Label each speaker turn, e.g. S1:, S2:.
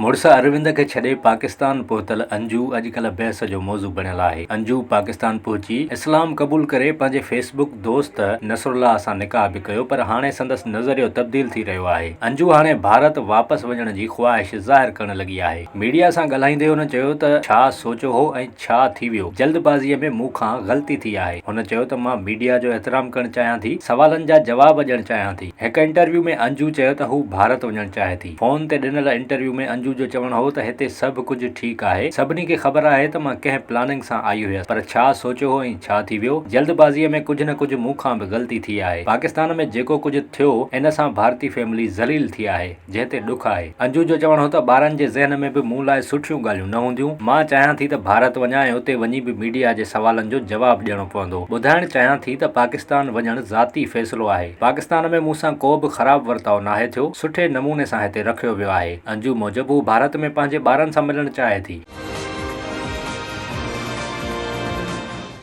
S1: مڙس اروند کي ڇڏي پاڪستان پهتل انجو اڄڪلهه بحث جو موضوع بڻيل آهي. انجو پاڪستان پهچي اسلام قبول ڪري پنهنجي فيس بڪ دوست نصرالله سان نڪاح به ڪيو پر هاڻي سندس نظريو تبديل ٿي رهيو آهي. انجو هاڻي ڀارت واپس وڃڻ جي خواهش ظاهر ڪرڻ لڳي آهي. ميڊيا سان ڳالهائيندي هن چيو ته ڇا سوچيو هو ۽ ڇا ٿي ويو، جلدبازيء ۾ مون کان غلطي ٿي آهي. هن چيو ته مان ميڊيا جو احترام ڪرڻ چاهيان ٿي، سوالن جا جواب ڏيڻ چاهيان ٿي. هڪ انٽرويو ۾ انجو چيو ته هو ڀارت وڃڻ چاهي ٿي. فون تي ڏنل انٽرويو ۾ انجو جو چوڻ هو ته هتي سڀ ڪجهه ٺيڪ آهي، سڀني کي خبر آهي ته مان ڪنهن پلاننگ سان آئي هيس، پر ڇا سوچيو هو ۽ ڇا ٿي ويو، جلدبازيء ۾ ڪجهه نه ڪجهه مون کان به غلطي ٿي آهي. پاڪستان ۾ جيڪو ڪجهه ٿيو، ان سان ڀارتي فيملي ذليل ٿي آهي. جنهن تي ڏک آهي. انجو جو چوڻ هو ته ٻارن جي ذهن ۾ به مون لاء سٺيون ڳالهيون نه هونديون، مان چاهيان ٿي ته ڀارت وڃان ۽ اتي وڃي به ميڊيا جي سوالن جو جواب ڏيڻو پوندو. ٻڌائڻ چاهيان ٿي ته پاڪستان وڃڻ ذاتي فيصلو آهي. پاڪستان ۾ مون سان ڪو به خراب ورتاء ناهي ٿيو، سٺي نموني سان هتي رکيو ويو آهي. انجو موجب هو ڀارت ۾ پنهنجي ٻارن سان ملڻ چاهي ٿي.